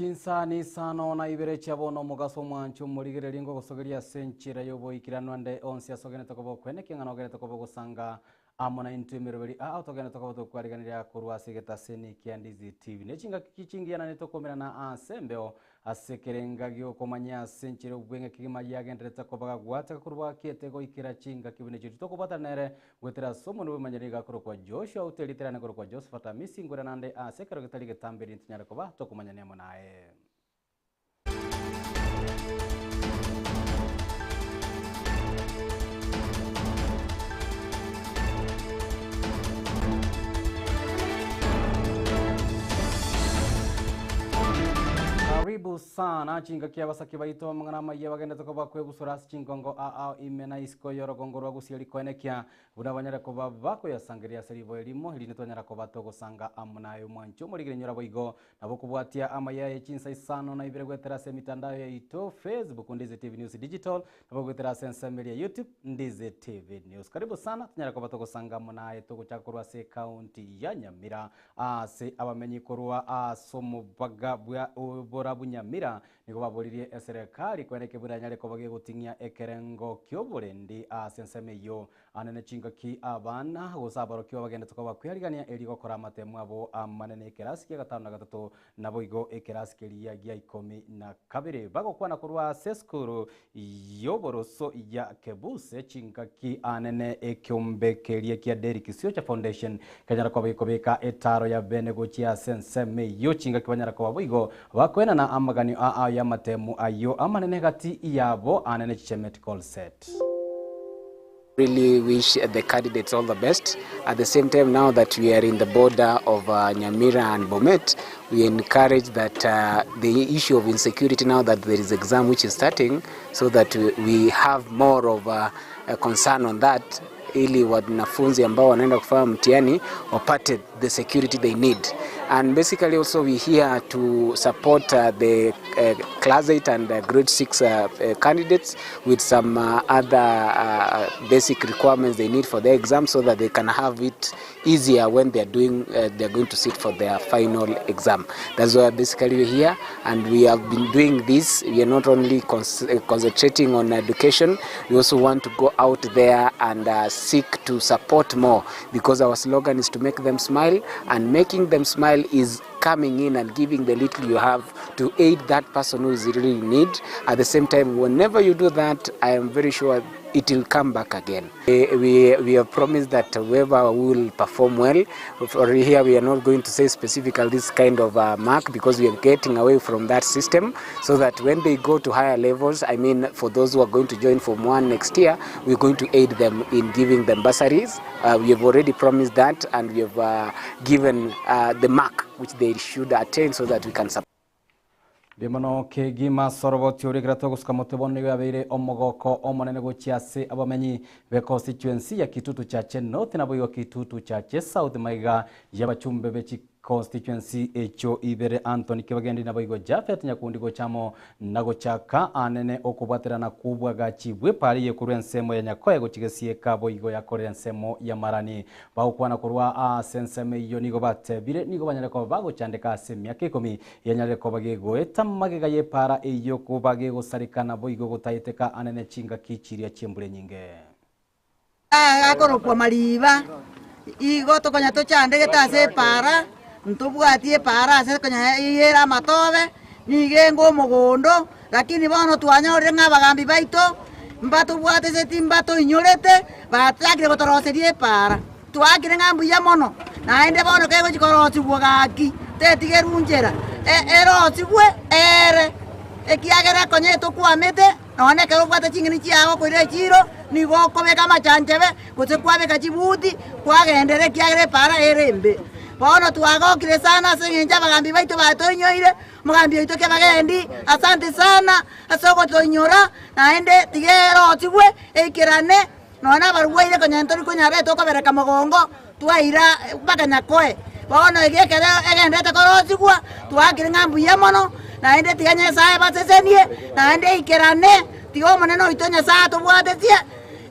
Chinsani isano na ibere chia bono omogaso omwanche omorigereria ngogosogeria ase enchera y'oboikeranu ande onsi ase ogenete koba okwenekia ng'a nogenete koba ogosanga amo naintwe emeroberi aa togenete koba tokwariganeria korwa ase egetaseni kia Ndizi TV. Ne chingaki chingiya naende tokomerana ase embeo ase ekerenga gi'okomanya ase enchera y'obweng'e kegima yagendererete koba gagwateka korwa bwakiete goikera chingaki buna echio titokobwatana nere Goetera ase omonwa bw'emanyereri iga akorokwa Joshua, oute erieta riane korokwa Josephat Amisi, nkwera nande ase ekero getari getambe erinde tonyare koba tokomanyania amo naye. Karibu sana chingaki abasake baito amang'ana amayia bagendete koba kwegusura ase chingongo aa ime na isiko y'orogongo rwa Gusii rikoenekia buna banyare koba bakoyasangereria ase riboyo rimo erinde twanyara koba togosanga amo naye omwanchi omorigire nyora boigo nabo okobwatia amaya aye chinsa isano na ibere goetera ase emitandao yaito Facebook Ndizi TV News Digital nabo goetera ase ensemo eria YouTube Ndizi TV News karibu sana tonyare koba togosanga amo naye togochaka korwa ase ekaunti ya Nyamira ase abamenyi korwa ase omobaga bwa oborabu Nyamira Nigo baboririe eserekari kwereke buna enyare koba gegoting'ia ekerengo ki'oborendi ase ensemo eyio. Ande ne chingaki abana gose aborokigwa bagendete koba kwearigania erio gokora amatemu abo amanene ekerasi kia gatano na gatato naboigo ekerasi keria gia ikomi na kabere. Bagokwana korwa ase esukuru y'oboroso ya Kebuse chingaki anene ekeombe keria kia Derrick Siocha Foundation kenyara koba gekobeka etaro ya bene gochia ase ensemo eyio chingaki banyara koba boigo bakoenana amaganio aa y'amatemu ayio amanene gati yabo anene chichemetical set. Really wish the candidates all the best. At the same time, now that we are in the border of uh, Nyamira and Bomet, we encourage that uh, the issue of insecurity now that there is exam which is starting, so that we have more of a, a concern on that ili wanafunzi ambao wanaenda kufanya mtihani wapate the security they need and basically also we here to support uh, the uh, class 8 and uh, grade 6 uh, uh, candidates with some uh, other uh, basic requirements they need for their exam so that they can have it easier when they are doing uh, they are going to sit for their final exam that's why basically we're here and we have been doing this we are not only con uh, concentrating on education we also want to go out there and uh, seek to support more because our slogan is to make them smile and making them smile is coming in and giving the little you have to aid that person who is really in need. At the same time, whenever you do that, I am very sure it will come back again. We, we, we have promised that whoever will perform well, for here we are not going to say specifically this kind of uh, mark because we are getting away from that system so that when they go to higher levels, I mean for those who are going to join Form 1 next year, we're going to aid them in giving them bursaries. Uh, we have already promised that and we have uh, given uh, the mark which they should attain so that we can support. Mbuya mono kegima ase oroboti oria ekero togosuka motwe bono nigo yabeire omogoko omonene gochia ase abamenyi be constituency ya Kitutu Chache North naboigo Kitutu Chache South magega y'abachumbe be chi constituency echio ibere Anthony Kibagendi naboigo Japhet Nyakundi gocha amo na gochaka anene okobwaterana kw'obwagachi bw'epara eye korwa ensemo ya Nyakoe gochia Gesieka boigo yakorera ensemo ya Marani. Bagokwana korwa ase ensemo eyio nigo batebire nigo banyare koba bagochandeka ase emiaka ikomi yanyarire koba gegoeta magega y'epaara eyio koba gegosareka naboigo gotaeteka anene chingaki chiria chi'embura enyinge. Agakorokwa mariba, igo tokonya tochandegete ase epaara, ntobwati epaara ase konya eyere amatobe, nigo enga omogondo, lakini bono twanyorire ng'a abagambi baito, mbatobwateseti mbatoinyorete, bachakire gotoroseria epaara. Twaakire ng'a mbuya mono, naende bono kegochia korosigwa gaki, tetigerwa nchera, erosigwe ere, ekiagera konya etokwamete, nonya nekero obwate ching'eni chiao okoira echiiro, nigo okobeka amachanchabe, gose kwabeka chibuti, kwagenderera ekiagera epaara ere embe. Bono twagokire sana ase eng'encho abagambi baito batoinyoire, omogambi oito Kibagendi, asante sana ase ogotoinyora, naende tiga erosigwe eikerane. Nonya nabarwaire konya ntori konyara tokobereka mogongo, twaira mpaka Nyakoe. Bono ege ekero egenderete korosigwa, twaakire ng'a mbuya mono, naende tiga Nyasae abasesenie, naende eikerane, tiga Omonene oito Nyasae atobwatetie.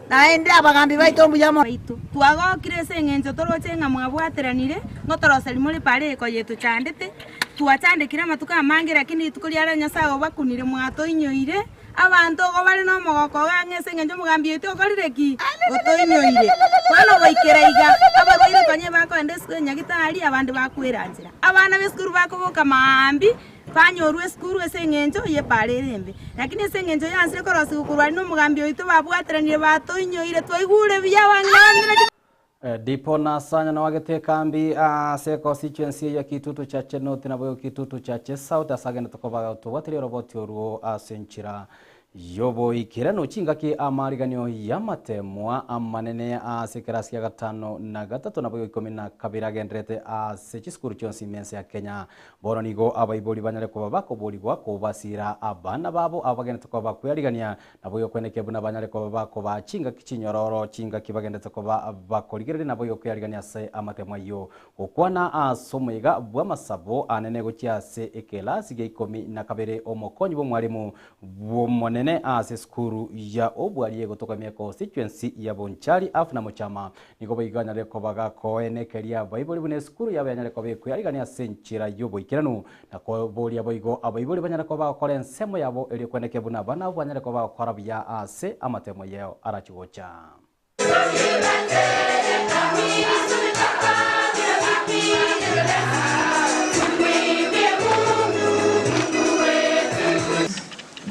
Naende abagambi baito mbuya mono. Baito. Twagokire ase engencho toroche ng'a mwabwateranire, ngotoroseria more paara eye konya etochandete. Twachandekire amatuko amange, lakini rituko ria rero Nyasae obakunire mwatoinyoire. Abanto igo bare nomogoko iga ang'e ase engencho omogambi oito okorire ki? Otoinyoire. Bono goikera iga, abarwaire konya ebakogenda esukuru enyagitari, abande bakwera nchera. Abana b'esukuru bakoboka maambia, Banyorwe esukuru ase engencho y'epaara ere embe. Lakini ase engencho yansire korosigwa korwa aria nomogambi oito babwateranire batoinyoire twaigure buya abang'ina. Dipo Nasanya noagete ekambi ase econstituency ya Kitutu Chache North naboigo Kitutu Chache South ase agendete koba tobwatirie oroboti orwo ase enchera Y'oboikeranu chingaki amariganio y'amateemwa amanene ase ekerasi kia gatano na gatato naboigo ikomi na kabere agendererete ase chisukuru chionsi ime ense ya Kenya. Bono nigo abaibori banyare koba bakoborigwa kobasiira abana babo abo bagenderete koba bakwearigania, naboigo kwenekia buna banyare koba bakobaa chingaki chinyororo chingaki bagenderete koba bakorigereria naboigo kwearigania ase amateemwa ayio. Gokwana ase omoyega bw'amasabo anene gochia ase ekelasi gia ikomi na kabere omokonyi bw'omwalimu bw'Omonene ase esukuru ya obwari egotoka ime constituency ya Bonchari Afna Mochama nigo boigo anyare koba gakoenekeria abaibori buna esukuru yabo yanyare koba ekwearigania ase enchera y'oboikeranu na koboria boigo abaibori banyare koba bagokora ensemo yabo erio kwenekia buna abana abwo banyare koba bagokora buya ase amatemo ayio arachi gocha.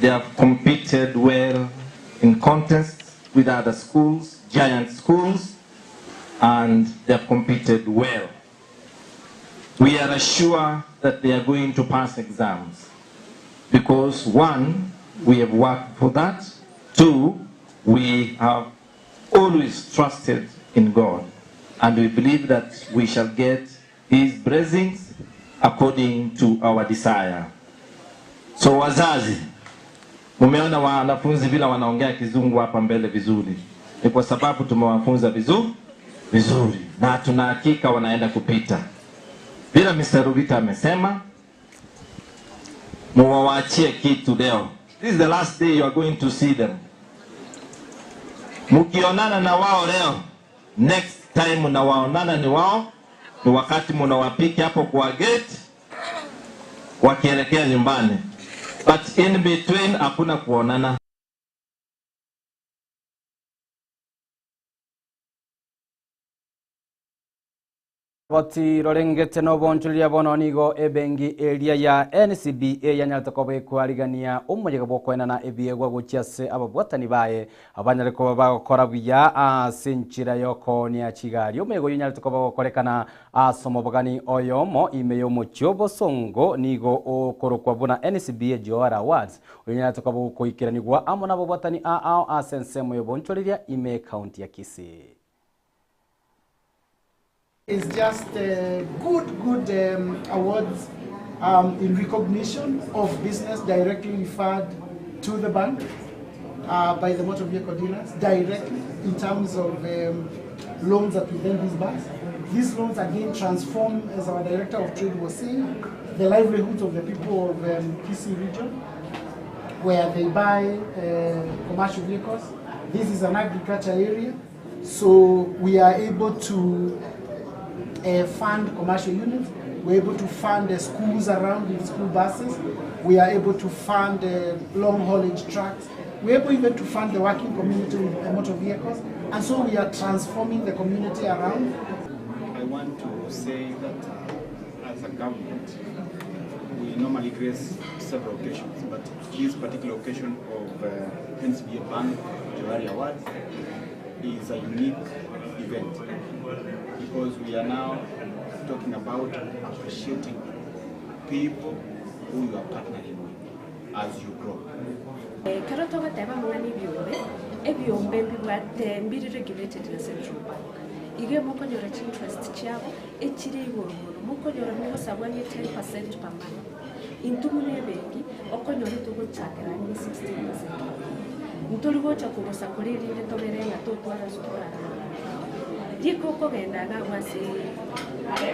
They have competed well in contests with other schools, giant schools, and they have competed well. We are assured that they are going to pass exams because one, we have worked for that. Two, we have always trusted in God and we believe that we shall get his blessings according to our desire. So wazazi, mumeona wanafunzi vile wanaongea kizungu hapa mbele vizuri, ni kwa sababu tumewafunza vizuri vizuri, na tuna hakika wanaenda kupita. Vile Mr. Rubita amesema, muwaachie kitu leo. This is the last day you are going to see them. Mukionana na wao leo, next time mnawaonana ni wao, ni wakati mnawapiki hapo kwa gate wakielekea nyumbani, but in between hakuna kuonana. Roboti rorengete nobonchoreria bono nigo ebenki eria ya NCBA yanyarete koba ekwarigania omoyega bw'okoenana ebiegwa gochia ase ababwatani baye abanyare koba bagokora buya ase enchera y'okoonia chigari. Omoyega oyio onyarete koba ogokorekana ase omobogani oyomo ime y'omochie obosongo nigo okorokwa buna NCBA Johari Awards oyo onyarete koba ogoikeranigwa amo nababwatani aao ase ensemo y'obonchoreria ime y'ecounty ya Kisii. It's just uh, good, good um, awards um, in recognition of business directly referred to the bank uh, by the motor vehicle dealers directly in terms of um, loans that we then disburse. These loans again transform, as our director of trade was saying, the livelihoods of the people of um, Kisii region where they buy uh, commercial vehicles. This is an agriculture area, so we are able to uh, fund commercial units. We're able to fund the schools around with school buses. We are able to fund uh, long haulage trucks. We're able even to fund the working community with uh, motor vehicles. And so we are transforming the community around. I want to say that uh, as a government, we normally grace several occasions, but this particular occasion of uh, NCBA Bank Johari Awards is a unique event because we are now talking about appreciating people who you are partnering with as you grow. Ekero togoteba amang'ana ebiombe, ebiombe mbibwate mbiri regulated na Central Bank. Igo mokonyora chi-interest chiabo echire igoro mono, mokonyora mogosabwa ang'e 10% per month. Intwe buna ebenki, okonyora togochakera ang'e 16% per month. Ntori gocha kogosa koria erinde tobere ng'a totware ase okorara nabanto abwo. Rika okogenda iga abwo ase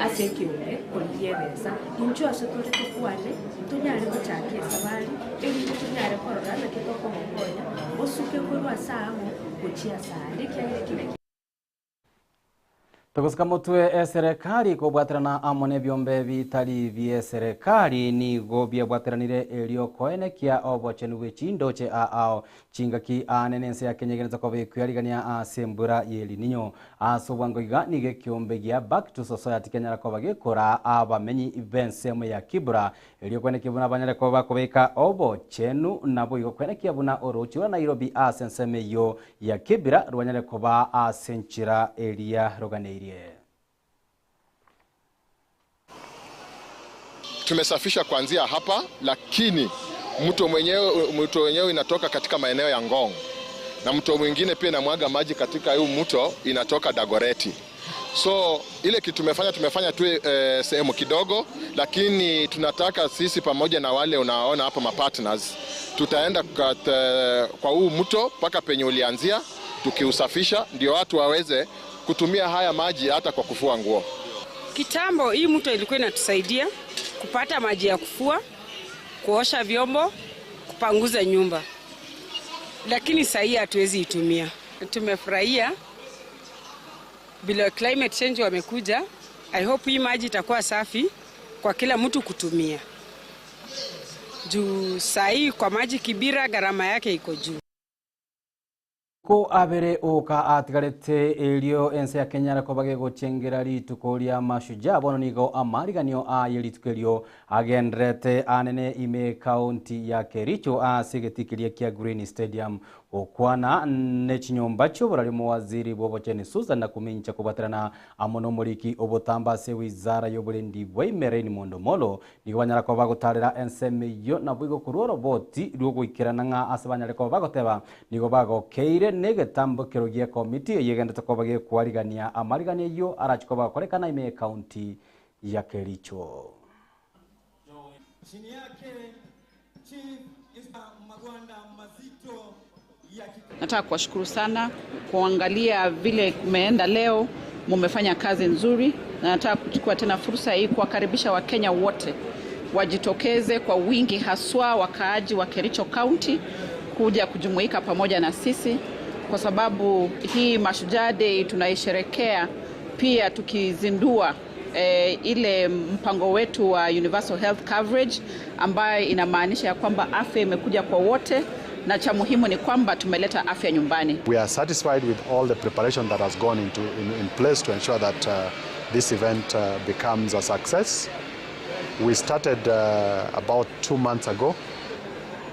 ase ekeombe korigia ebesa, inchuo ase tore tokwane, tonyare gochaka esabari, erinde tonyare korora naki tokomokonya, osuke korwa ase amo. Gochia asande ekiagera eki naki. Togosika motwe eserekari kobwaterana amo nebiombe bitari bieserekari nigo biabwateranire erio koenekia obochenu bwe chindoche ao chingaki ane nense ya Kenya egenete koba ekwiarigania ase embura ya El Nino. Ase obwango iga nigo ekiombe gia Back to Society kenyara koba gekora abamenyi b'ensemo ya Kibra erio kwenekia buna banyare koba bakobeka obochenu naboigo kwenekia buna oroche rwa Nairobi ase ensemo eyio ya Kibra rwanyare koba ase enchera eria roganeirie. Tumesafisha kuanzia hapa, lakini mto mwenyewe mto wenyewe inatoka katika maeneo ya Ngong na mto mwingine pia inamwaga maji katika huu mto inatoka Dagoreti. So ile kitu tumefanya tumefanya tu eh, sehemu kidogo, lakini tunataka sisi pamoja na wale unaona hapa mapartners, tutaenda kat, eh, kwa huu mto mpaka penye ulianzia, tukiusafisha ndio watu waweze kutumia haya maji hata kwa kufua nguo. Kitambo hii mto ilikuwa inatusaidia kupata maji ya kufua, kuosha vyombo, kupanguza nyumba, lakini saa hii hatuwezi itumia. Tumefurahia vile climate change wamekuja. I hope hii maji itakuwa safi kwa kila mtu kutumia, juu saa hii kwa maji Kibira gharama yake iko juu. Ko abere oka atigarete erio ense ya Kenya rakoba gegochengera rituko ria mashujaa bono nigo amariganio aye rituko erio agenderete anene ime county ya Kericho ase egetikiria kia Green Stadium gokwana ne chinyomba chioborari mowaziri bwa Susan na kumincha kobwaterana amo nomoriki obotamba ase wizara y'oborendi bwa ime Raymond Omolo nigo banyara koba bagotarera ensemo eyio nabo igo korwa oroboti rwogoikerana ng'a ase banyare koba bagoteba nigo bagokeire negetambo kero gia komiti eyio egendete koba gekwarigania amarigania eyio arachi koba bagokorekana ime ekaunti ya Kericho. Chini yake Chief Magwanda mazito ya Nataka kuwashukuru sana kuangalia vile kumeenda leo, mumefanya kazi nzuri, na nataka kuchukua tena fursa hii kuwakaribisha Wakenya wote wajitokeze kwa wingi, haswa wakaaji wa Kericho County kuja kujumuika pamoja na sisi, kwa sababu hii Mashujaa Day tunaisherekea pia tukizindua eh, ile mpango wetu wa Universal Health Coverage ambayo inamaanisha ya kwamba afya imekuja kwa wote na cha muhimu ni kwamba tumeleta afya nyumbani. We are satisfied with all the preparation that has gone into in, in place to ensure that uh, this event uh, becomes a success. We started uh, about 2 months ago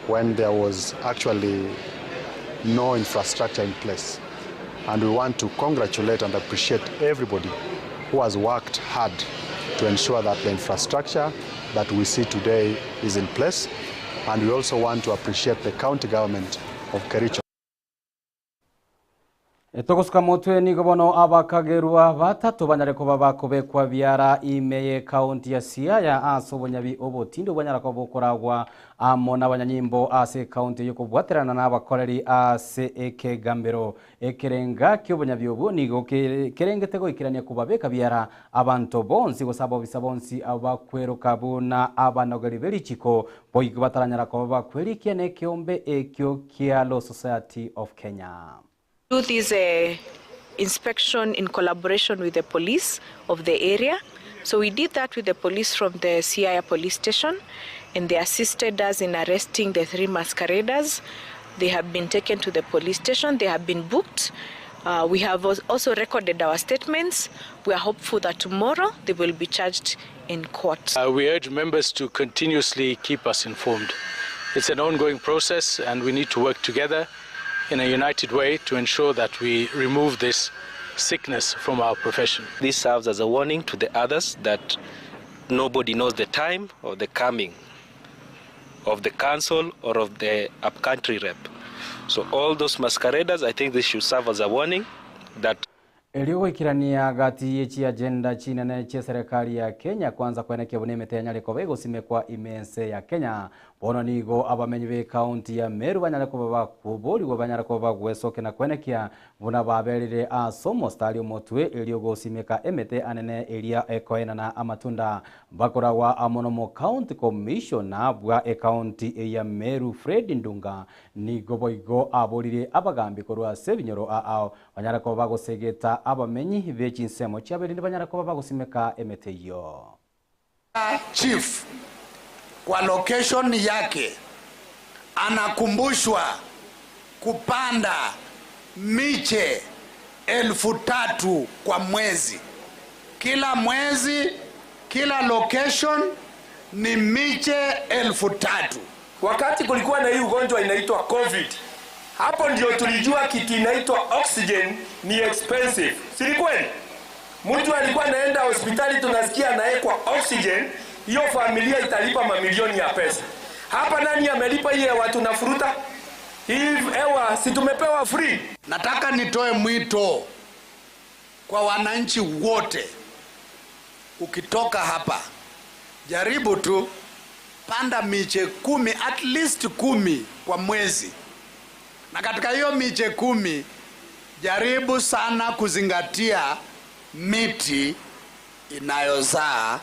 when there was actually no infrastructure in place. And we want to congratulate and appreciate everybody who has worked hard to ensure that the infrastructure that we see today is in place. And we also want to appreciate the county government of Kericho. Togosuka motwe nigo bono abakagerwa batatu banyare kuba bakobekwa biara ime ye kaunti ya Siaya ase obonyabi obotindo banyara kuba bokoragwa amo n'abanyanyimbo ase ekaunti yokobwaterana n'abakoreri ase ekegambero ekerenga kiobonyabi obo nigo kerengete goikerania kubabeka biara abanto bonsi gose abobisa bonsi abakweroka buna abanogeri berichiko boigo bataranyara kuba bakwerikia na ekiombe ekio kia Law Society of Kenya. Do this inspection in collaboration with the police of the area. So we did that with the police from the Siaya police station, and they assisted us in arresting the three masqueraders. They have been taken to the police station. They have been booked. We have also recorded our statements. We are hopeful that tomorrow they will be charged in court. We urge members to continuously keep us informed. It's an ongoing process, and we need to work together in a united way to ensure that we remove this sickness from our profession. This serves as a warning to the others that nobody knows the time or the coming of the council or of the upcountry rep. So all those masqueraders, I think this should serve as a warning that Erio goikerania gati ye agenda chinene chia serikali ya Kenya kwanza kwenekia buna emete yanyare koba egosimekwa imense ya Kenya. Bono nigo abamenyi b'ekaunti ya Meru banyare koba bakoborigwa banyare koba bagwesokia na kwenekia buna baberire ase omostari omotwe erio gosimeka emete anene eria ekoenana amatunda. Bakoragwa amo nomocounty commissioner bwa ekaunti eya Meru Fred Ndunga nigo boigo aborire abagambi korwa ase ebinyoro ao banyare koba bagosegeta abamenyi be chinsemo chiabo erinde banyare koba bagosimeka emete eyio. Chief kwa location yake anakumbushwa kupanda miche 3,000 kwa mwezi. Kila mwezi, kila location ni miche 3,000. Wakati kulikuwa na hii ugonjwa inaitwa COVID, hapo ndio tulijua kitu inaitwa oxygen ni expensive, si ni kweli? Mtu alikuwa anaenda hospitali tunasikia anawekwa oxygen, hiyo familia italipa mamilioni ya pesa. Hapa nani amelipa hii hewa tunafuruta? Hii hewa si tumepewa free? Nataka nitoe mwito kwa wananchi wote, ukitoka hapa jaribu tu panda miche 10, at least 10 kwa mwezi, na katika hiyo miche 10 jaribu sana kuzingatia miti inayozaa.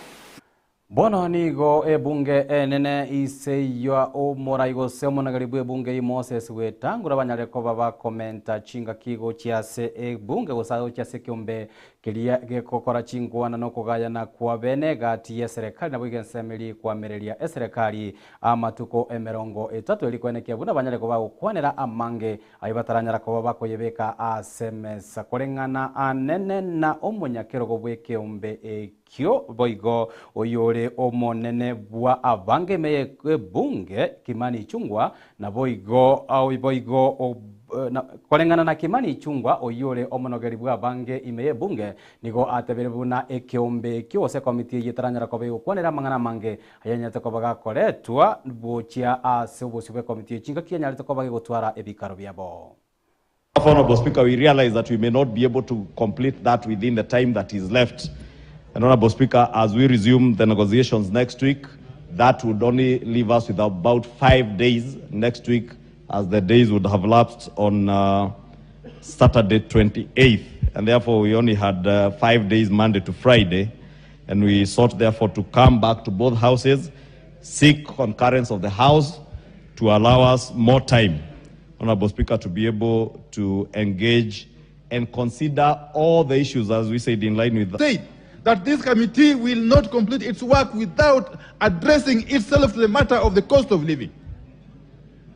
Bono nigo ebunge enene iseywa omorai gose omonageri bwa ebunge eye Moses Wetangula banyare koba bakomenta chingaki gochia ase ebunge gose gochia ase ekeombe keria gekokora chinkwana na okogayana kwa bene egati ya eserekari nabo iga ensemeri kwamereria eserekari amatuko 30 eri koenekia buna banyare koba bagokwanera amange ayio bataranyara koba bakoyebeka ase emesa koreng'ana anene na omonyakerogo bw'ekeombe ekio boigo oyore omonene bwa abange ime y'ebunge Kimani Ichung'wa naboigo boigo koreng'ana na Kimani Ichung'wa oyore omonogeri bw'abange ime y'ebunge nigo atebire buna ekeombe ekio gose ekomiti eyio etaranyara koba egokwanera amang'ana amange ayanyarete koba gakoretwa gochia ase obosio bw'ekomiti eyio chingaki yanyarete koba gegotwara ebikaro biabo. Honourable Speaker, we realize that we may not be able to complete that within the time that is left. And Honourable Speaker, as we resume the negotiations next week, that would only leave us with about 5 days next week, as the days would have lapsed on Saturday 28th. And therefore, we only had 5 days, Monday to Friday. And we sought, therefore, to come back to both houses, seek concurrence of the House to allow us more time, Honorable Speaker, to be able to engage and consider all the issues, as we said, in line with... Said that this committee will not complete its work without addressing itself to the matter of the cost of living.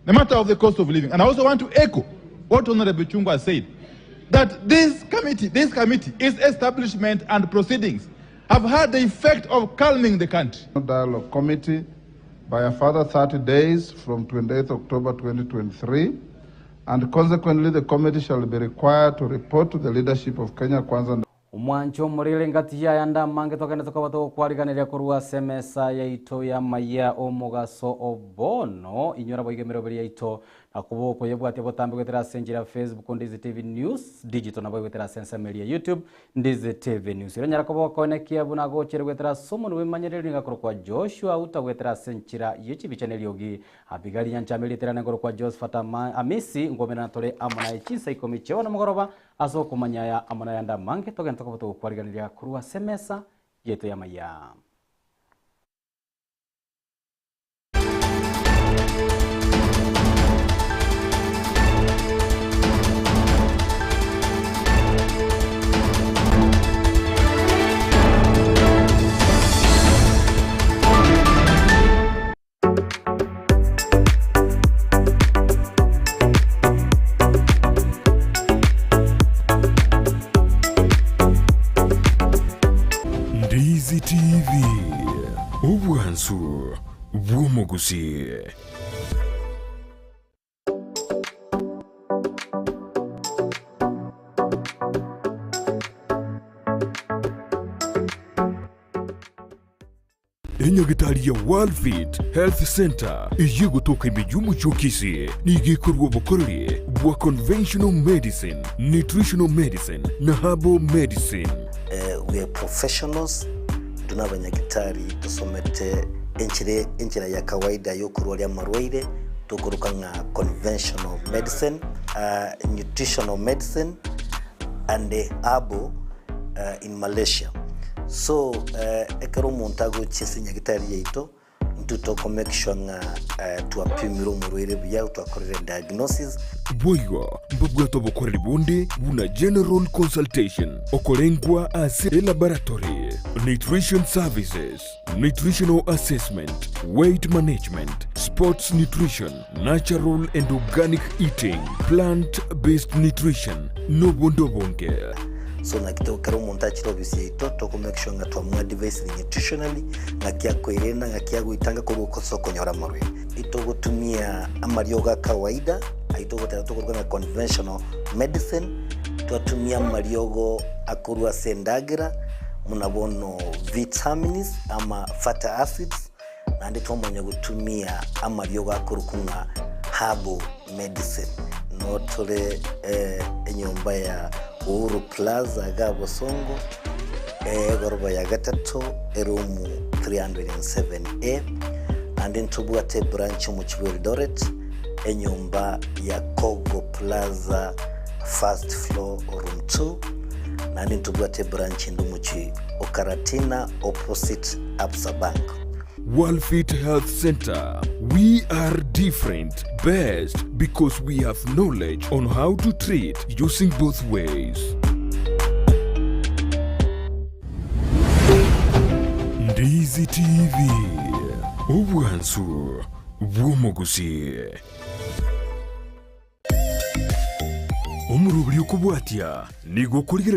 The matter of the cost of living. And I also want to echo what Honorable Chungwa said, that this committee, its establishment and proceedings have had the effect of calming the country. Dialogue Committee by a further 30 days from 28 October 2023, and consequently the committee shall be required to report to the leadership of Kenya Kwanza. Omwancho omorere ngati ya yanda mange tokende tokoba togokwariganeria korwa ase emesa yaito ya maya omogaso obono inyora boiga emeroberi yaito nakobo okoyebwatia botambe goetera ase enchera ya Facebook Ndizi TV News Digital nabo goetera ase ensemo eria ya YouTube Ndizi TV News. Ironyara koba okoenekia buna gochere goetera ase omonwe bwemanyereri niga korokwa Joshua Uta goetera ase enchera ye chibicha na eriogi Abigaili Nyanchama erietera nengoro kwa Josephat Amisi ngomerana tore amo naye chinsa 10 chiabo nomogoroba ase okomanya aya amo nayande amange togende tokoba togokwariganiria korwa ase emesa yaito y'amaya. Ndizi TV, obwansu bw'omogusi. Enyagitari ya Worldfit Health Center eyio egotoka ime y'omochie o Kisii nigo ekorua obokoreri bwa conventional medicine, nutritional medicine na herbal medicine. We are professionals, intwe nabanyagitari tosomete Enchera enchera ya kawaida y'okorwaria amarwaire tokoroka ng'a conventional medicine, nutritional medicine and herbal in Malaysia. So ekero omonto agochia ase nyagitari yaito, intwe toko make sure ng'a twapimire omorwaire buya, twakorire diagnosis. Boigo mbabwate obokoreri bonde buna general consultation, okorengwa ase elaboratory, nutrition services, Nutritional assessment, weight management, sports nutrition, natural and organic eating, plant based nutrition, nobonde obonge. So naki to kera omonto achire ofisi yaito toko make sure ng'a twamoadvisire nutritionally ng'aki akoerenda ng'aki agoitanga korwa ase okonyora amarwaire. Itogotumia amariogo a kawaida ayio togoteba tokoruga ng'a conventional medicine, twatumia amariogo akorwa ase endagera buna bono vitamins ama fatty acids, naende twamanya gotumia amariogo akorokwa ng'a herbal medicine. Noo tore enyomba ya Uhuru Plaza iga Bosongo, egoroba ya gatato, eroom 307A, naende ntobwate ebranch omochie bwa Eldoret, enyomba ya Kogo Plaza first floor room 2, naende ntobwate ebranch ende omochie o Karatina opposite Absa Bank. Worldfit Health Center, we are different, best because we have knowledge on how to treat using both ways. Ndizi TV, obwansu bw'omogusi. Omoroberi okobwatia nigo okorigereria.